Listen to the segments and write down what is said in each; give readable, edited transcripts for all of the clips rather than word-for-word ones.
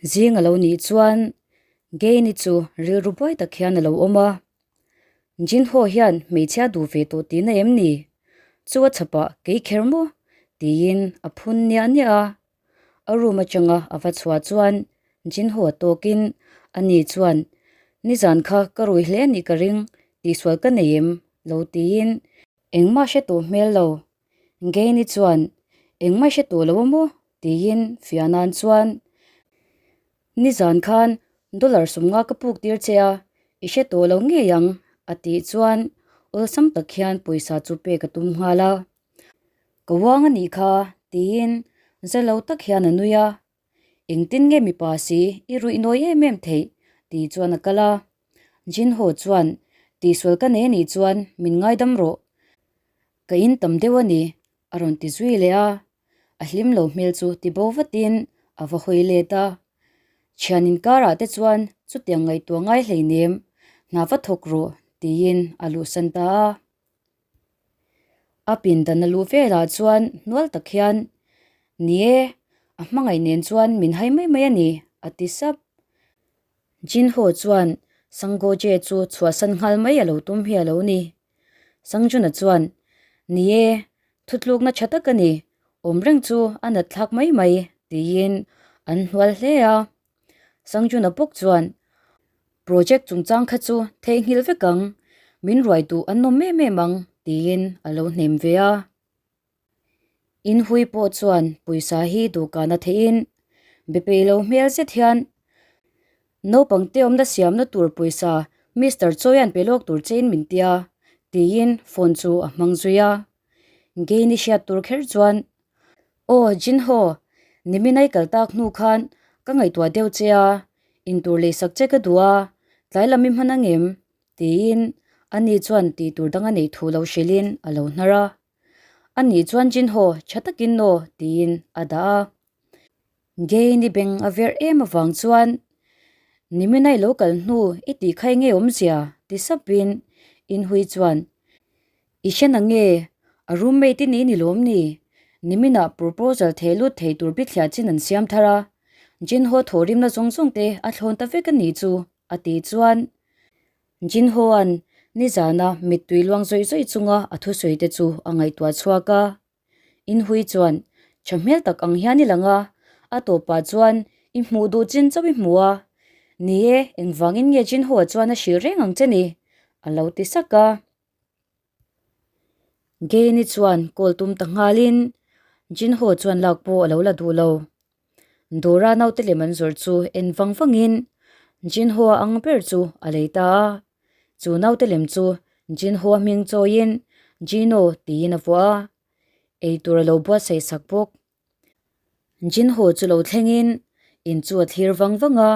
Zing a lo nih chuan Gain-i chu rilru buai tak hian a lo awm a. Jinho hian hmeichhia duh ve tawh tihna em ni? Chu a chhapah kei kher maw? tiin a phun niah niah a. A room atanga a va chhuah chuan Jinho a tawkin ani chuan, Nizan kha ka rui hle a nih ka ring, tihsual ka nei em? lo tiin engmah hre tawh hmel lo. Gain-i chuan, Engmah hre tawh lo a maw? Tiin fiahnan chuan, Nizan khan dollar sumnga ka puk tir che a, i hre tawh lo ngei ang, a tih chuan awlsam tak hian pawisa chu pek a tum nghal a. Ka uang a nih kha, tiin za lo tak hian a nui a. Engtin nge mipa si i ruih nawi em em theih? tih chuan a kal a. Jinho chuan, Tihsual ka nei a nih chuan min ngaidam rawh. Ka in tam deuh a ni, a rawn ti zui leh a. A hlim lo hmel chu ti bo vatin a va hawi let a. Thian inkarah te chuan chutiang ngaihtuah ngai hleinem, hna va thawk rawh tiin a luhsan ta a. A pindan a luh velah chuan hnual tak hian, Ni e, a hmangaih nen chuan min hai mai mai a ni, a ti sap. Jinho chuan Sanggoje chu chhuahsan nghal mai a lo tum hi a lo ni. Sangjuna chuan, Ni e, thutlukna tha tak a ni, awm reng chu a nat thlak mai mai, tiin an hnual hle a. Sangjuna bawk chuan, Project chungchang kha chu theihnghilh vek ang, min ruai duh an awm em em ang, tiin a lo hnem ve a. Inhui pawh chuan pawisa hi dawhkan a theihin be peih lo hmel zet hian naupang te awmna siamna tur pawisa Mister Chawia'n pe lawk tur chein min tia tiin phone chu a hmang zui a. Gain-i hriat tur kher chuan Aw Jinho, nimin ai kal tak hnu khan ka ngaihtuah deuh che a, intur leisak che ka duh a, tlai lam i hman angem? Tiin ani chuan tih tur dang a neih thu lo hrilhin a lo hnar a. Ani chuan Jinho tha takin aw tiin a dah a. Gain-i beng a verh em avang chuan Nimin ai lo kal hnu i tih kha enge awmzia ti sapin Inhui chuan I hre na nge a roommate i ni ni lawm ni? Niminah proposal theh lut thei tur bithliah chin an siam thar a, Jinho thawhrimna zawng zawng te a thlawn ta vek a nih chu a tih chuan Jinho-a'n nizana mittui luang zawih zawih chunga a thusawi te chu a ngaihtuah chhuak a. Inhui chuan tha hmel tak ang hian i lang a, a tawpah chuan i hmuh duh chin chauh i hmu a. Ni e, engvangin nge Jinho-a chuan a hrilh reng ang che ni? a lo ti sak a. Gain-i chuan call tum ta nghalin Jinho chuan lak pawh a lo la duh lo. Dora naute lem an zawrh chu en vang vangin Jinho-a ang ber chu a lei ta a. Chu naute lem chu Jinho-a hming chawiin Jino tiin a vuah a, eitur a lo buatsaih sak bawk. Jinho chu lo thlengin in chu a thlir vang vang a,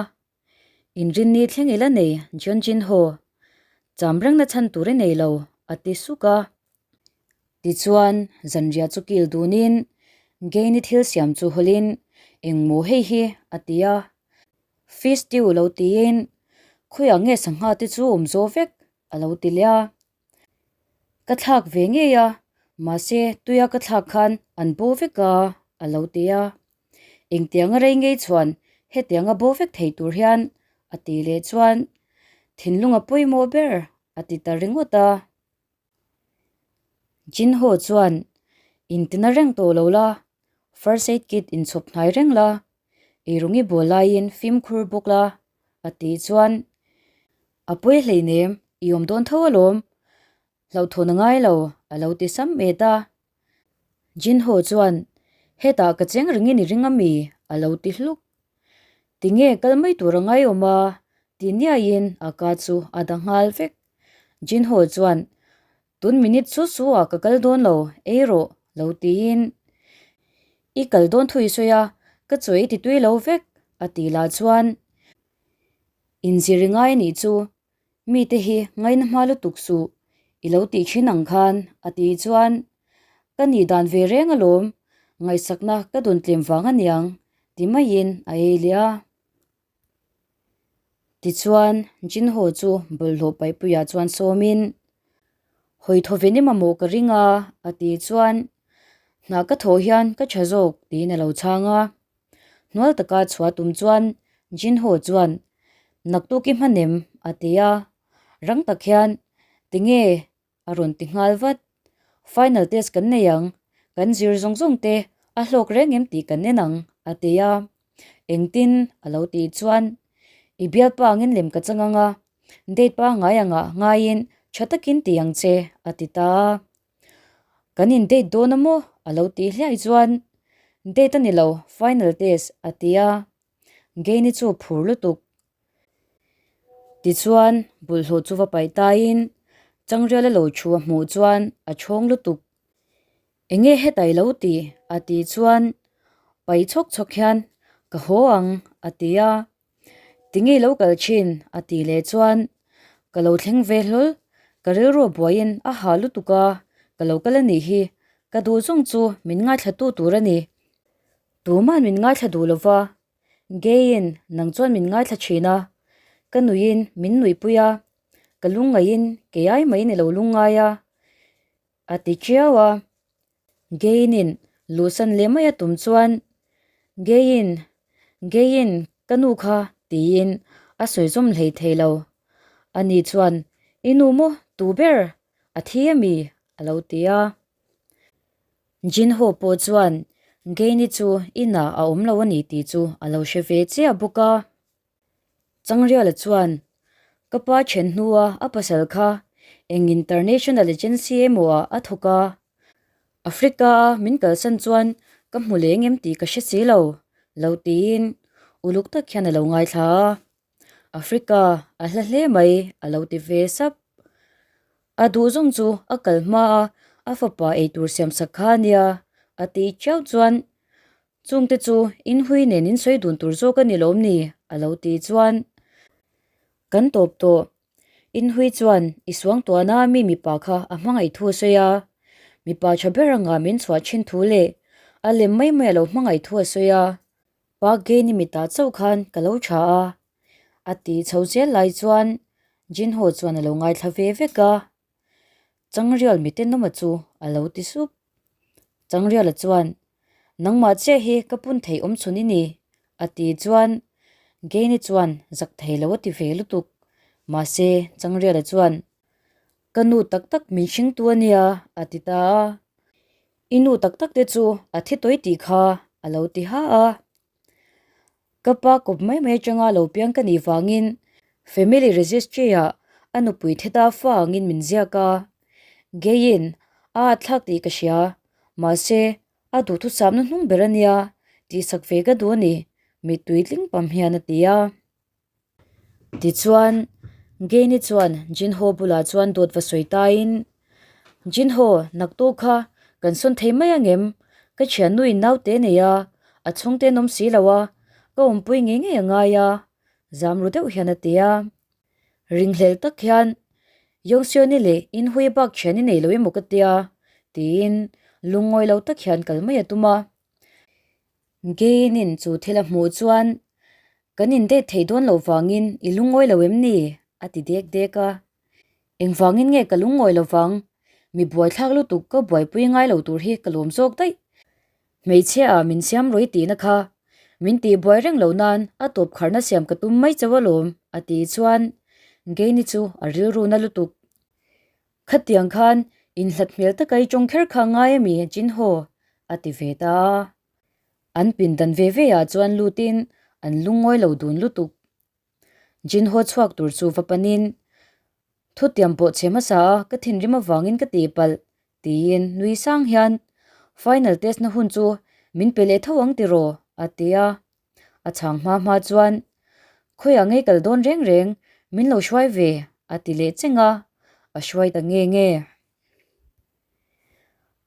Inrinni thleng ila nei Jeon Jinho, cham rengna chhan tur i nei lo a ti suk a. Tichuan, zanriah chu kil dunin Gain-i thil siam chu hawlin engmaw hei hi a ti a. Fish stew lo tiin khawiah nge sangha te chu awm zawh vek a lo ti leh a. Ka thlak ve ngei a, mahse tuia ka thlak khan an bo vek a a lo ti a. Engtianga rei ngei chuan hetianga bo vek thei tur hian a ti leh chuan thinlung a pawimawh ber a ti ta ringawt a. Jinho chuan intina reng tawh lo la, first aid kit inchhawp hnai reng la, eirawng i bual laiin fimkhur bawk la a tih chuan a pawi hleinem i awm dawn tho alawm, hlauhthawn a ngai lo a lo ti sam et a. Jinho chuan hetah ka cheng ringin i ring ami a lo ti hluk. Tinge kal mai tur a ngai awm a ti niaiin a ka chu a da nghal vek. Jinho chuan tun minute chu chu ah ka kal dawn lo ei rawh lo tiin i kal dawn thu i sawi a ka chaw i ti tui lo vek a ti lah chuan inzir i ngai anih chu mite hi ngaina hma lutuk suh i lo tih thin ang khan a ti chuan ka nih dan ve reng alawm ngaihsakna ka dawn tlem vang aniang ti maiin a ei leh a. Tichuan Jinho chu bawlhhlawh paihpuiah chuan sawmin hawi thaw ve ni mamawh ka ring a a tih chuan hna ka thawh hian ka tha zawk tiin a lo chhang a. Hnual taka chhuah tum chuan. Jinho chuan, Naktuk i hman em? a ti a. Rang tak hian, Tinge? a rawn ti nghal vat. Final test kan nei ang, kan zir zawng zawng te a hlawk reng em tih kan en ang, a ti a. Engtin? a lo tih chuan, I bialpa angin lem ka chang ang a, date pangngai angah ngaiin tha takin ti ang che, a ti ta a. Kan in date dawn a maw? a lo tih hliai chuan, Date a ni lo, final test, a ti a. Gaini chu phur lutuk. Tichuan, bawlhhlawh chu va paih taiin Changriala lo thu a hmuh chuan a chhawng lutuk. Enge heta i lo ti? a tih chuan paih chhawk chhawk hian Ka haw ang a ti a. Tinge i lo kal thin? a tih leh chuan Ka lo thleng ve hlawl, ka rilru a buaiin a ha lutuk a, ka lo kal a nih hi, ka duh zawng chu min ngaithlatu tur a ni. Tuma'n min ngaithla duh lo va, Geiin nang chuan min ngaithla thin a, ka nuiin min nuihpui a, ka lungngaihin kei ai maiin i lo lungngai a, a ti chiau a. Geinin luhsan leh mai a tum chuan, Geiin, Geiin ka nu kha tiin a sawi zawm hlei thei lo. Ani chuan, I nu maw tu ber a thi a mi? a lo ti a. Jinho pawh chuan Geini chu inah a awm lo a ni tih chu a lo hre ve chiah bawk a. Changriala chuan, Ka pa then hnua a pasal kha eng international agency emaw ah a thawk a, Africa-a min kalsan chuan ka hmu leng em tih ka hre si lo, lo tiin uluk tak hian a lo ngaithla a. Africa a hla hle mai a lo ti ve sap. A duh zawng chu a kal hma a, a fapa eitur siam sak kha a nia a tih chiau chuan Chungte chu inhui nen in sawi dun tur zawk a ni lawm ni? a lo ti chuan kan tawp tawh. Inhui chuan i suangtuahna mi mipa kha a hmangaih thu a sawi a, mipa tha ber anga min chhuah thin thu leh a lem mai mai a lo hmangaih thu a sawi a, Park Gain-i mitah chauh khan ka lo tha a, a ti chho zel lai chuan Jinho chuan a lo ngaithla ve vek a. Changrial mitenawma chu a lo ti sup. Changriala chuan, Nangmah chiah hi ka pun theih awm chhun i ni, a ti chuan Gaini chuan zak thei lo a ti ve lutuk. Mahse, Changriala chuan, Ka nu tak tak min hringtu a nia, a ti ta a. I nu tak tak te chu a thi tawi tih kha, a lo ti ha a. Ka pa kawp mai mai atanga lo piang ka nih vangin family registry ah a nupui theta fa angin min ziak a. Geiin a atthlak tih ka hria, mahse a duhthusapna hnung ber a nia tihsak ve ka duh a ni, mittui tling pam hian a ti a. Tichuan, Gaini chuan Jinho bulah chuan dawt va sawi taiin, Jinho, naktuk kha kan sawn thei mai angem? Ka thiannuin naute nei a, a chhungte an awm si lo a, ka awmpui ngei ngei a ngai a, zam ru deuh hian a ti a. Ringhlel tak hian, Yongseoni leh Inhui bak thian i nei lo emaw ka tia, tiin lungngawi lo tak hian kal mai a tum a. Gainin chu thil a hmuh chuan, Kan in date thei dawn loh vangin i lungngawi lo em ni? a ti dek dek a. Engvangin nge ka lungngawi lo vang? Mi buaithlak lutuk ka buaipui ngai lo tur hi ka lawm zawk daih. Hmeichhia ah min siam rawih tihna kha min tih buai reng lo nan a tawp kharna siam ka tum mai chauh alawm a tih chuan Gaini chu a rilru na lutuk. Khatiang khan inhlat hmel taka i tawng kher kha ngai ami Jinho? a ti ve ta a. An pindan ve ve ah chuan lutin an lungngawi lo dun lutuk. Jinho chhuak tur chu va panin, Thutiam pawh chhe hmasa a ka thinrim avangin ka tihpalh tiin nui sang hian Final test na hun chu min pe leh tho ang tiraw? a ti a. A chhang hma hma chuan, Khawiah ngei kal dawn reng reng, min lo hruai ve, a ti leh cheng a, a hruai ta nge nge.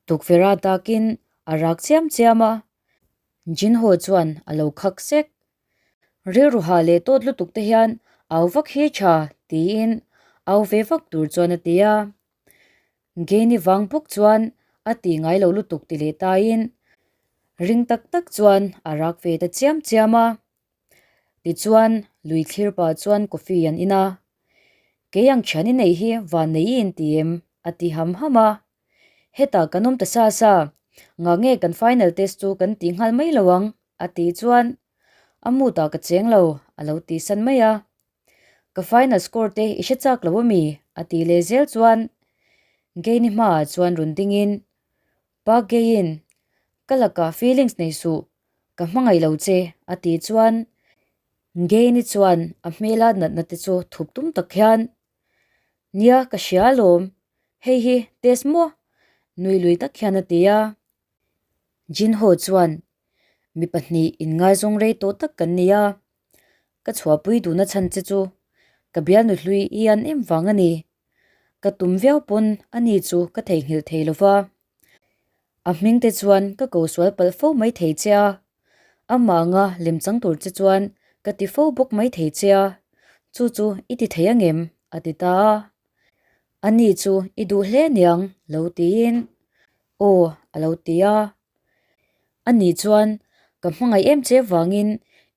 Tukverh a takin a rak chiam chiam a, Jinho chuan a lo khak sek. Rilru ha leh tawt lutuk te hian au vak hi tha tiin au ve vak tur chuan a ti a. Gaini vang bawk chuan a ti ngai lo lutuk ti leh taiin ring tak tak chuan a rak ve ta chiam chiam a. Tichuan lui thlir pah chuan coffee an in a, Kei ang thian i neih hi van nei i inti em? a ti ham ham a. Hetah kan awm ta sa sa, ngah nge kan final test chu kan tih nghal mai lo ang? a tih chuan a mood ah ka cheng lo a lo tihsan mai a. Ka final score te i hre chak lo ami? a tih leh zel chuan Gain-i hmaah chuan rawn dingin, Pa Gain, ka lakah feelings nei suh, ka hmangaih lo che a tih chuan Gain-i chuan a hmela natna te chu thup tum tak hian, Nia ka hria alawm, hei hi test maw? nui lui tak hian a ti a. Jinho chuan, Mi pahnih inngaizawng rei tawh tak kan ni a, ka chhuahpui duhna chhan che chu ka bialnu hlui i an em vang a ni. Ka tum viau pawn a ni chu ka theihnghilh thei lo va. A hming te chuan ka ko sual palh fo mai thei che a, amah anga lemchang tur che chuan ka ti fo bawk mai thei che a, chu chu i ti thei angem? a ti ta a. A ni chu i duh hle niang lo tiin aw a lo ti a. A ni chuan ka hmangaih em che vangin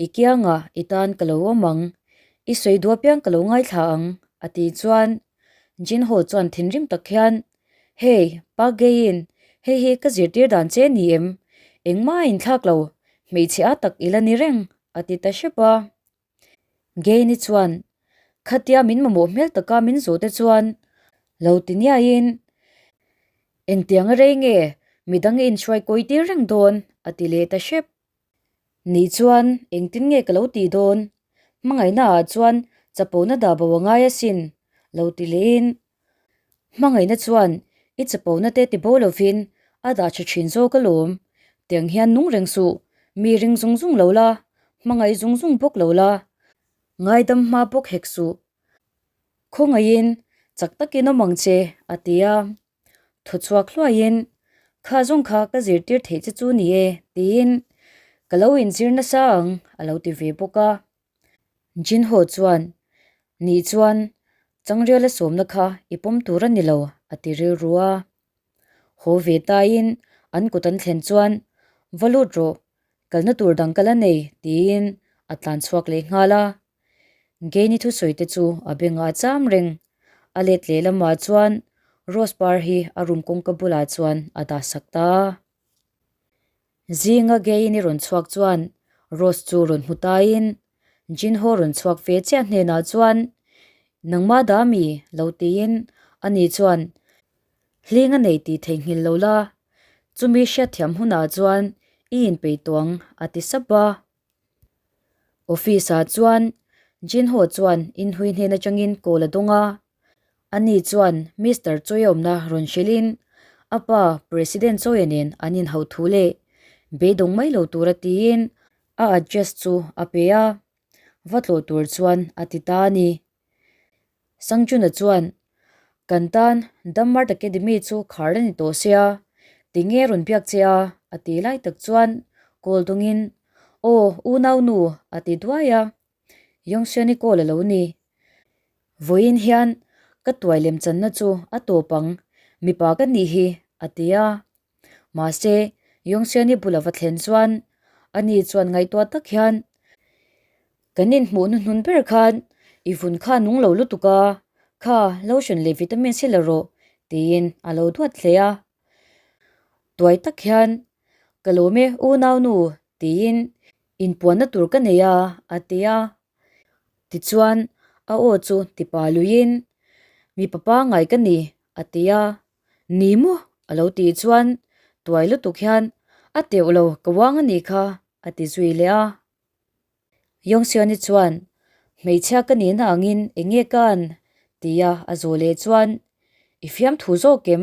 i kiangah i tan ka lo awm ang, i sawi duh apiang ka lo ngaithla ang a tih chuan Jinho chuan thinrim tak hian Hey, Pa Geiin hei hi ka zirtir dan che ni em? Engmah a inthlak lo, hmeichhe a tak i la ni reng a ti ta hrep a. Gaini chuan, Khatia min mamawh hmel taka min zawh te chuan lo ti niaiin, Engtiang a rei nge midang i inhruai kawi tir reng dawn? a ti leh ta hrep. Nih chuan engtin nge ka lo tih dawn? Hmangaihna ah chuan chapona dah bo a ngai asin, lo ti lehin, Hmangaihna chuan i chapona te ti bo lovin a dah tha thin zawk alawm. Tiang hian nung reng suh, mi ring zung zung lo la, hmangaih zung zung bawk lo la, ngaidam hma bawk hek suh. Khawngaihin chak takin awm ang che, a ti a. Thaw chhuak hluaiin, Kha zawng kha ka zirtir theih che chu ni e, tiin ka lo inzir nasa ang, a lo ti ve bawk a. Jinho chuan, Nih chuan Changriala sawmna kha i pawm tur a ni lo, a ti rilru a. Haw ve taiin an kut an thlen chuan, Va lut rawh, kalna tur dang ka la nei, tiin a tlan chhuak leh nghal a. Gaini thusawi te chu a bengah a cham reng. A let leh lamah chuan Rose par hi a room kawngka bulah chuan a dah sak ta a. Zinga Gain-i rawn chhuak chuan Rose chu rawn hmu taiin Jinho rawn chhuak ve chiah hnenah chuan Nangmah dah mi? lo tiin ani chuan Hling a nei tih theihnghilh lo la, chumi hriatthiam hunah chuan i inpeih tawh ang a ti sap a. Office-ah chuan Jinho chuan inhui hnen atangin call a dawng a, Ani chuan Mister Choi awmna rawn hrilhin a pa President Choi-a nen an inhauh thu leh beidawng mai lo tura tiin a address chu a pe a, va tlawh tur chuan a ti ta a ni. Sangchuna chuan, Kan tan Dammart Academy chu khar a ni tawh sia, tinge rawn biak che a? a ti lai tak chuan call dawngin, Aw, unaunu, a ti duai a. Yongxian-i call a lo ni. Vawiin hian ka tuai lem channa chu a tawp ang, mipa ka nih hi, a ti a. Mahse, Yongxian-i bula va thlen chuan ani chuan ngaihtuah tak hian, Kan inhmuh hnuhnun ber khan i vun kha nung lo lutuk a, kha lotion leh vitamins hi la rawh, tiin a lo duat hle a. Tuai tak hian, Ka lawm e, unaunu, tiin Inpuanna tur ka nei a, a ti a. Tichuan, a aw chu tipa luiin, Mipa pangngai ka ni, a ti a. Ni maw? a lo tih chuan tuai lutuk hian, A teuh lo, ka uang a nih kha, a ti zui leh a. Yongseoni chuan, Hmeichhia ka nihna angin eng nge ka an? tia a zawh leh chuan, I fiamthu zawk em?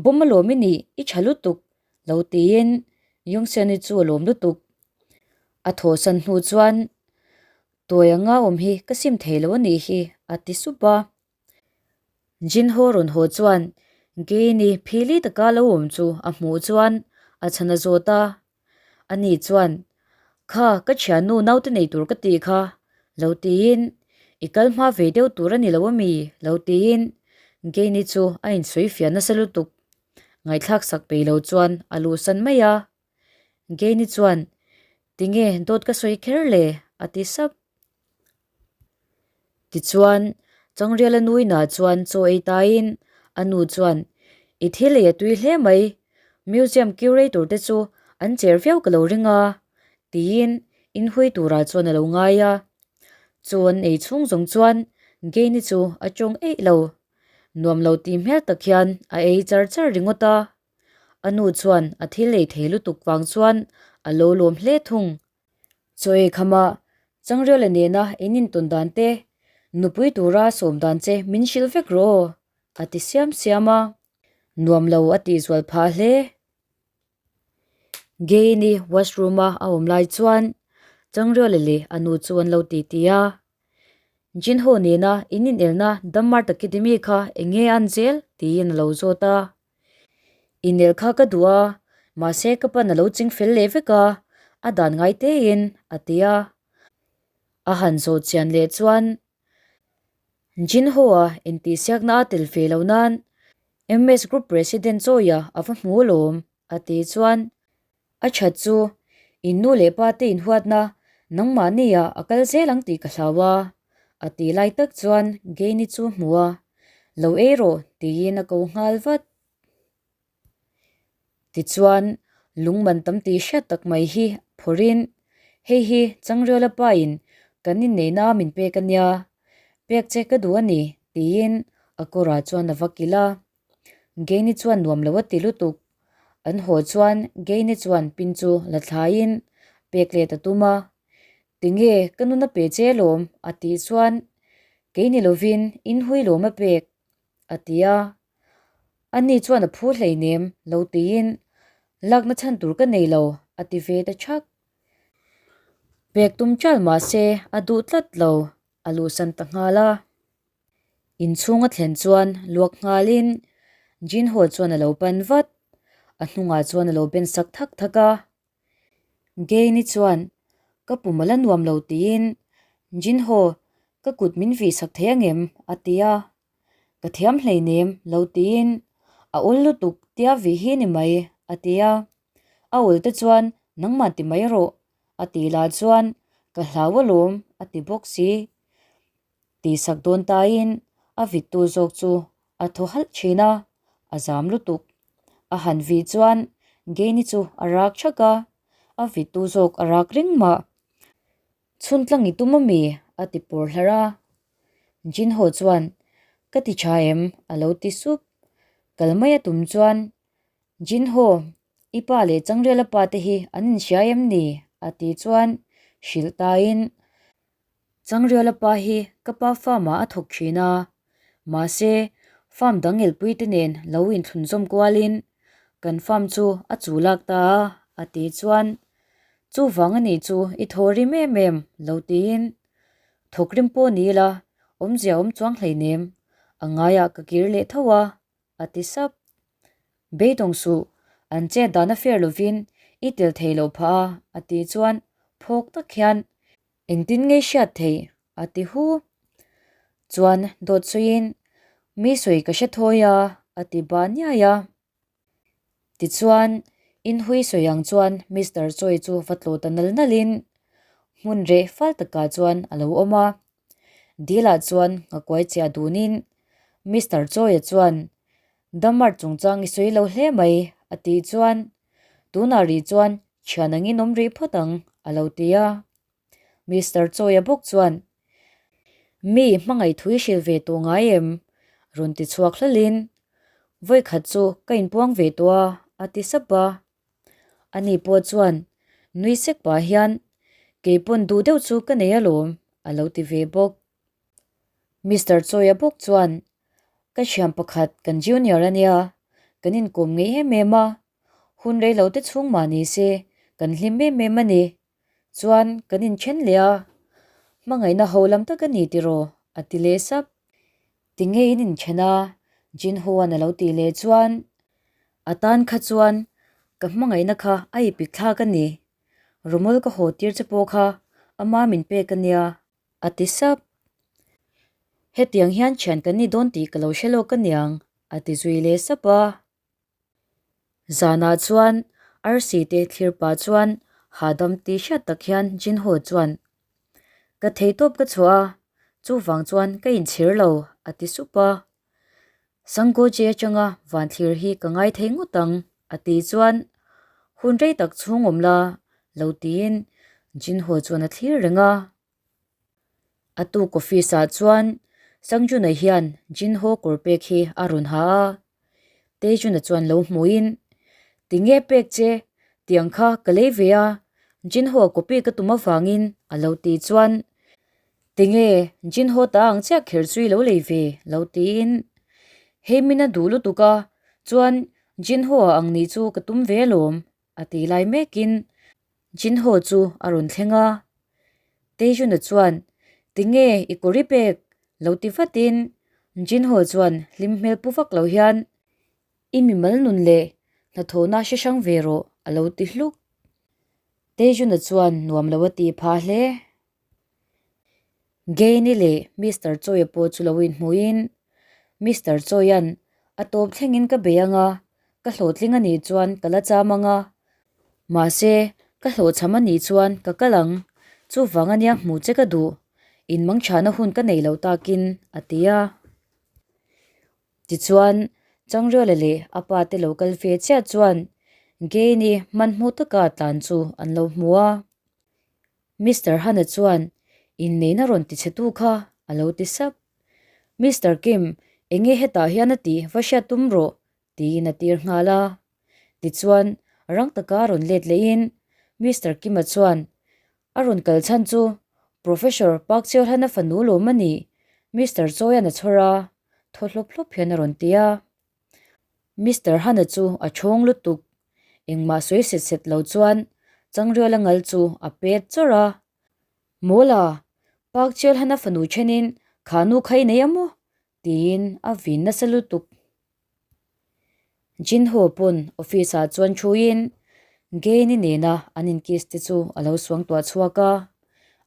Bawm alawm i nih, i tha lutuk, Lo tiin Yongseoni chu a lawm lutuk. A thawhsan hnu chuan, Tuai anga awm hi ka sim thei lo a nih hi, a ti sup a. Jinho rawn haw chuan Gaini phili taka lo awm chu a hmuh chuan a chhan a zawt a. Ani chuan, Kha, ka thiannu naute nei tur ka tih kha, lo tiin, I kal hma ve deuh tur a ni lo ami? lo tiin Gaini chu a insawi fiah nasa lutuk. Ngaihthlak sak peih lo chuan a luhsan mai a. Gaini chuan, Tinge dawt ka sawi kher le? a ti sap. Tichuan, Changriala nuinah chuan chaw ei taiin a nu chuan, I thil ei a tui hle mai, museum curator te chu an cher viau ka lo ring a, tiin inhui turah chuan a lo ngai a. Chaw an ei chhung zawng chuan Gain-i chu a tawng eih lo. Nuam lo tih hmel tak hian a ei char char ringawt a. A nu chuan a thil ei thei lutuk vang chuan a lo lawm hle thung. Chaw ei khamah Changrela nena in intawn dan te, nupui tura sawm dan che min hrilh vek rawh aw, a ti siam siam a. Nuam lo a tih zual phah hle. Gain-i washroom-a a awm lai chuan Changrela leh a nu chu an lo titi a. Jinho nena in inelna Dammart Academy kha eng nge an zel? tiin a lo zawt a. Inel kha ka duh a, mahse ka pan a lo ching fel leh vek a, a dan ngai tein a ti a. A han zawh chian leh chuan Jinho-a intihsiakna a tel ve lo nan MS Group President Chawia a va hmu alawm a ti chuan a that chu in nu leh pa te inhuatna nangmahni ah a kal zel ang tih ka hlau a, a ti lai tak chuan Gaini chu hmu a, lo ei rawh tiin a ko nghal vat. Tichuan, lung man tam tih hriat tak mai hi phawrhin, Hei hi Changrela pain kan inneihna min pek a nia, pek che ka duh a ni, tiin a kawrah chuan a va kilh a. Gaini chuan nuam lo a ti lutuk. An haw chuan Gaini chuan pin chu la thlaiin pek let a tum a. Tinge ka nuna pe che lawm? a tih chuan, Kei ni lovin inhui lawm a pek. A ti a. Ani chuan a phu hleinem lo tiin lakna chhan tur ka nei lo a ti ve ta thak. Pek tum chal mah se a duh tlat lo a luhsan ta nghal a. Inchhung a thlen chuan luak nghalin Jinho chuan a lo pan vat. A hnungah chuan a lo ben sak thak thak a. Gain-i chuan ka pum a la nuam lo tiin Jinho ka kut min vih sak thei angem a ti a. Ka thiam hleinem lo tiin a awl lutuk tia vih hi ni mai a ti a. A awl te chuan nangmah ti mai rawh a tih lah chuan ka hlau alawm a ti bawk si. Tihsak dawn tain a vittu zawk chu a thaw halh thin a, a zam lutuk. A han vih chuan Gain-i chu a rak thak a, a vittu zawk a rak reng mah. Chhun tlang i tum ami? a ti pawr hlarh a. Jinho chuan, Ka ti tha em? a lo ti sup. Kal mai a tum chuan, Jinho, i pa leh Changrela pa te hi an inhria em ni? a ti chuan hrilh tain, Changrela pa hi ka pa farm ah a thawk thin a, mahse farm dang elpui te nen lo inthlunzawm kualin kan farm chu a chu lak ta a, a ti chuan chuvang a nih chu i thaw rim em em lo tiin thawk rim pawh ni ila awmzia awm chuang hleinem a ngaiah ka kir leh tho a, a ti sap. Beidawng suh, an chet dan a fair lovin i tel thei loh phah a, a tih chuan phawk tak hian Engtin nge hriat theih? a ti hu. Chuan dawt sawiin, Mi sawi ka hre thawi a, a ti bah niai a. Tichuan, inhui sawi ang chuan Mister Choi chu va tlawh ta nal nalin hmun reh fal takah chuan a lo awm a. Dilah chuan nghakuai chiah dunin Mister Choi-a chuan, Damar chungchang i sawi lo hle mai, a tih chuan, Tunah rih chuan thian angin awm rih phawt ang, a lo ti a. Mister Chawia bawk chuan, Mi hmangaih thui hrilh ve tawh ngai em? rawn ti chhuak hlawlhin, Vawikhat chu ka inpuang ve tawh a, a ti sap a. Ani pawh chuan nui sek pah hian, Keipawn duh deuh chu ka nei alawm, a lo ti ve bawk. Mister Chawia bawk chuan, Ka thiam pakhat kan junior a nia, kan inkawm ngei em em a, hun rei lo te chhung mah ni se kan hlim em em a ni. Chuan kan inthen leh a, hmangaihna ho lam tak a ni tiraw? a ti leh sap. Tinge in inthen a? Jinho-a'n a lo tih leh chuan, A tan kha chuan ka hmangaihna kha a ipik thlak a ni. Romol ka haw tir che pawh kha ama min pek a nia. A ti sap. Hetiang hian thian kan ni dawn tih ka lo hre lawk a niang, a ti zui leh sap a. Zanah chuan arsi te thlir pah chuan hahdam tih hriat tak hian Jinho chuan, Ka theitawp ka chhuah a, chuvang chuan ka inchhir lo, a ti sup a. Sanggoji atanga van thlir hi ka ngai thei ngawt ang, a ti chuan hun rei tak chhung awm la lo tiin Jinho chuan a thlir reng a. A tuk office ah chuan Sangjuna hian Jinho kawr pek hi a rawn ha a, Taejuna chuan lo hmuhin, Tinge pek che, tiang kha ka lei ve a, Jinho copy ka tum avangin a lo ti chuan, Tinge Jinho ta ang chiah kher chu i lo lei ve lo tiin, Hei min a duh lutuk a, chuan Jinho a ang nih chu ka tum ve alawm a ti lai mekin Jinho chu a rawn thleng a. Taejuna chuan, Tinge i kawr i pek? lo ti vatin Jinho chuan hlim hmel pu vak lo hian, I mimal nun leh hnathawhna hre hrang ve rawh a lo ti hluk. Taejuna chuan nuam lo a tih phah hle. Gaini leh Mister Choi-a pawh chu lo inhmuhin, Mister Choi-a'n a tawp thlengin ka bei ang a, ka hlawhtling a nih chuan ka la cham ang a, mahse ka hlawhchham a nih chuan ka kal ang, chuvang a nia hmuh che ka duh, inmangchhahna hun ka nei loh takin, a ti a. Tichuan, Changrela leh a pa te lo kal ve chiah chuan Gaini hmanhmawh taka tlan chu an lo hmu a. Mister Hana chuan inneihna rawn ti chhe tu kha a lo ti sap. Mister Kim, enge hetah hian a tih va hriat tum rawh tiin a tir nghal a. Tichuan, rang taka rawn let lehin Mister Kima chuan a rawn kal chhan chu Professor Park Cheolhana fanu lawm a nih Mister Chawian a chhawr a, thaw hlawp hlawp hian a rawn ti a. Mister Hana chu a chhawng lutuk, engmah sawi set set lo chuan Changriala ngal chu a pet chawrh a. Mawla, Park Cheol Hana fanu thenin kha nu kha i nei a maw? tiin a vin nasa lutuk. Jin Ho pawn office ah chuan thuin Gain-i nena an inkiss te chu a lo suangtuah chhuak a,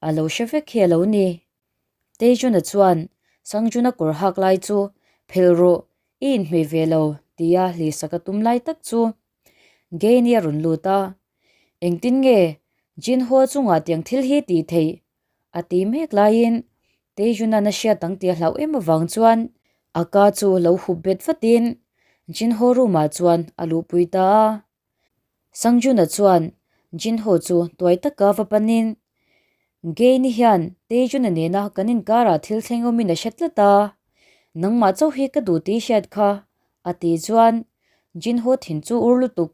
a lo hre vek hi a lo ni. Taejuna chuan Sangjuna kawr hak lai chu phelh rawh, i inhmeh ve lo tia hlihsak a tum lai tak chu Gaini a rawn lut a, Engtin nge Jinho chungah tiang thil hi tih theih? a ti mek laiin Taejuna'n a hriat ang tih a hlauh em avang chuan a ka chu lo hup bet vatin Jinho room ah chuan a luhpui ta a. Sangjuna chuan Jinho chu tuai taka va panin, Gaini hian Taejuna nena kan inkarah thil thleng awmin a hre tlat a, nangmah chauh hi ka duh tih i hriat kha, a ti chuan Jinho thin chu ur lutuk.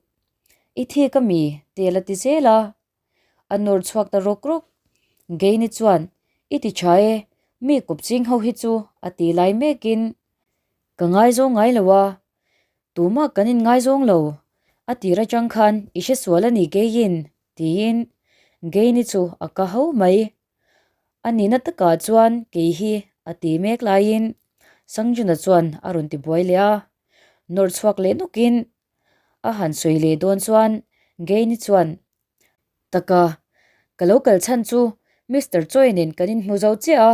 I thik a mi? Tel a ti zel a. A nawr chhuak ta rawk rawk. Gaini chuan, I ti tha e, mi kawp ching ho hi chu a ti lai mekin, Ka ngaizawng ngai lo a, Tumah kan inngaizawng lo, a tir atang khan i hre sual a ni keiin, tiin Gaini chu a ka ho mai. A nihna takah chuan kei hi a ti mek laiin Sangjuna chuan a rawn ti buai leh a, nawr chhuak leh nawkin a han sawi leh dawn chuan Gaini chuan Taka, ka lo kal chhan chu Mister Choi nen kan inhmu zo chiah a,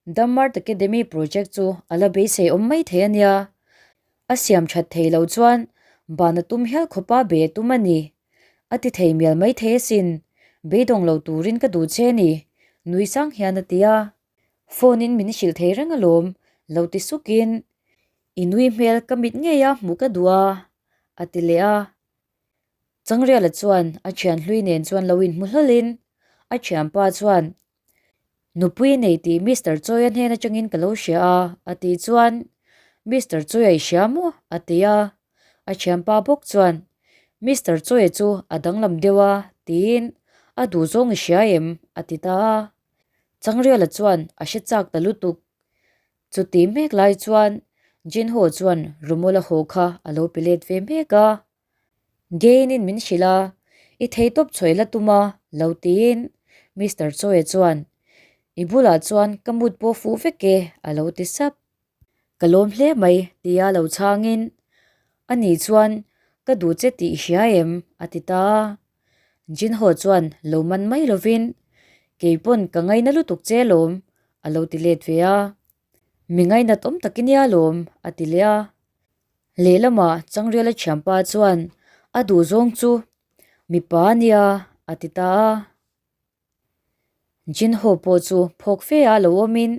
Damart Academy project chu a la beisei awm mai thei a nia. A siam that thei lo chuan ban a tum hial khawpa be a tum a ni. A ti thei mial mai thei asin, beidawng lo turin ka duh che a ni, nui sang hian a ti a. Phone in min hrilh thei reng alawm, lo ti sukin, I nui hmel ka mit ngei a hmuh ka duh a, a ti leh a. Changriala chuan a thian hlui nen chuan lo inhmu hlawlin a thianpa chuan, Nupui nei tih Mister Chawia hnen atangin ka lo hria a, a tih chuan, Mister Chawia i hria maw? a ti a. A thianpa bawk chuan, Mister Chawia chu a danglam deuh a, tiin, A duhzawng i hria em? a ti ta a. Changriala chuan a hre chak ta lutuk. Chuti mek lai chuan Jinho chuan Romola haw kha a lo pe let ve mek a. Gain-in min hrilh a, I thei tawp chhuah i la tum a, lo tiin Mister Chawia chuan, I bulah chuan ka mut pawh fuh vek e, a lo ti sap. Ka lawm hle mai, tia lo chhangin, Ani chuan ka duh che tih i hria em? a ti ta a. Jinho chuan lo man mai lovin, Kei pawn ka ngaina lutuk che alawm, a lo ti let ve a. Mi ngainat awm tak i nia alawm, a ti leh a. Lehlamah Changriala thianpa chuan a duhzawng chu mipa a nia a ti ta a. Jinho pawh chu phawk fe a lo awmin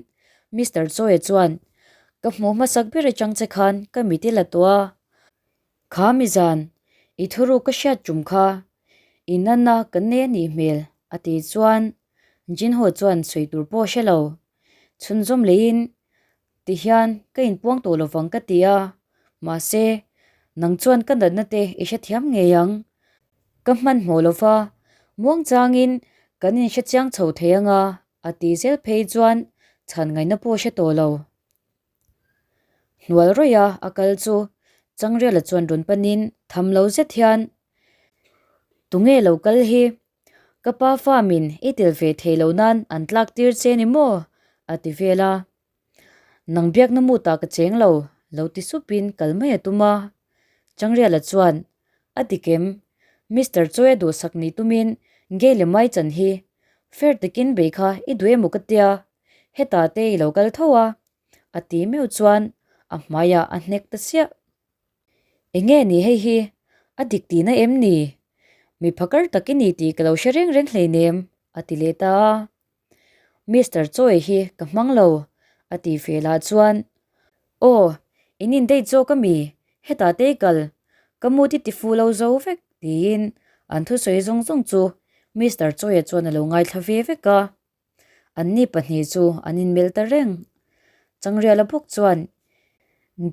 Mister Chawia chuan ka hmuh hmasak ber atang che khan ka mit i la tawh a, kha mizan i thuruk ka hriat tum kha i nana kan nei a nih hmel a ti chuan Jinho chuan sawi tur pawh a hre lo. Chhunzawm leiin, Tihian ka inpuang tawh lovang ka ti a, mahse, nang chuan ka natna te i hrethiam ngei ang. Ka hmanhmawh lova, muangchangin kan inhrechiang chho thei anga a ti zel phei chuan chhan ngaihna pawh hre tawh lo. Hnual rawih a a kal chu Changriala chuan rawn panin tham lo zet hian, Tunge lo kal hi? Ka pa farm-in i tel ve thei lo nan an tlak tir che ni maw? a ti vel a. Nang biakna mutah ka cheng lo, lo ti supin kal mai a tum a. Changriala chuan, A ti kem, Mister Chawia duhsak nih tumin Gay leh Mai chan hi fair takin bei kha i duh emaw ka tia, hetah te i lo kal tho a, a ti meuh chuan a hmaiah a hnek ta chiah. Enge ni hei hi? A dik tihna em ni? Mi phakar tak i ni tih ka lo hre reng reng hleinem, a ti leh ta a. Mister Choi hi ka hmang lo, a ti ve lah chuan, Aw, in in date zawk a mi? Hetah te i kal, ka mood i ti fu lo zo vek, tiin an thusawi zawng zawng chu Mister Choi-a chuan a lo ngaithla ve vek a. Anni pahnih chu an inmelh ta reng. Changriala bawk chuan,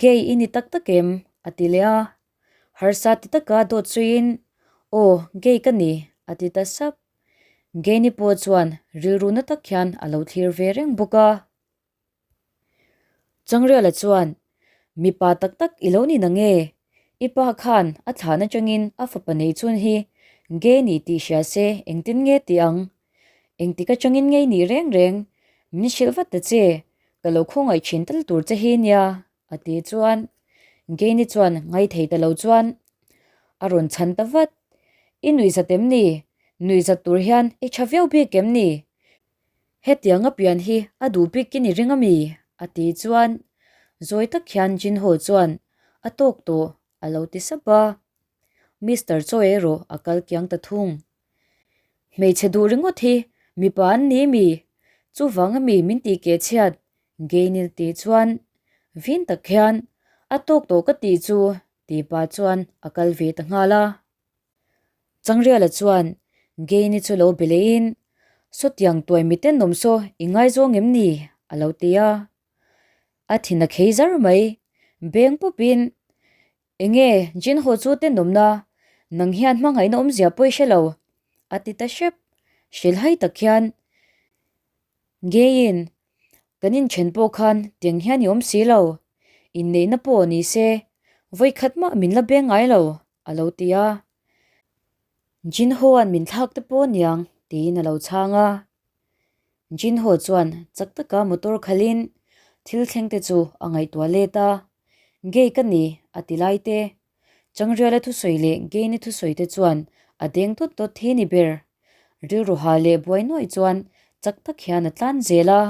Gay i ni tak tak em? a ti leh a. Harsa ti taka dawt suiin, Aw, gay ka ni, a ti ta sap. Gay ni pawh chuan rilru na tak hian a lo thlir ve reng bawk a. Changriala chuan, Mipa tak tak i lo ni nange? I pa khan a thlan atangin a fapa nei chun hi gay ni tih hria se engtin nge tih ang? Engtik atangin ngei nih reng reng min hrilh vat ta che, ka lo khawngaih thin tal tur che hi nia, a ti chuan Gay-ni chuan ngaithei ta lo chuan a rawn chhan ta vat. I nuihzat em ni? Nuihzat tur hian i tha viau bik em ni? Hetiang a pian hi a duh bik i ni ring a mi? a ti chuan zawi tak hian Jinho chuan a tawk tawh a lo ti sap a. Mister Choi erawh a kal kiang ta thung. Hmeichhe duh ringawt hi mipa an ni mi? Chuvang a mi min tih keh chhiat Gaynil tih chuan vin tak hian a tawk tawh ka tih chu tih pah chuan a kal ve ta nghal a. Changriala chuan Gaini chu lo be lehin, Sawtiang tuai miten awm saw i ngaizawng em ni? a lo ti a. A thin a khei zar mai. Beng pawpin, Enge Jinho chu tenawmna, nang hian hmangaihna awmzia pawh i hre lo, a ti ta hrep. Hrilhai tak hian Geiin, Kan inthen pawh khan tiang hian i awm si lo, inneihna pawh ni se, vawikhat mah min la beng ngai lo, a lo ti a. Jinho-a'n min thlak te pawh aniang tiin a lo chhang a. Jinho chuan chak taka motor khalhin thil thleng te chu a ngaihtuah let a, Gay ka ni a ti lai te. Changriala thusawi leh Gay-ni thusawi te chuan a deng dawt dawt hi ni ber. Rilru ha leh buai nuaih chuan chak tak hian a tlan zel a.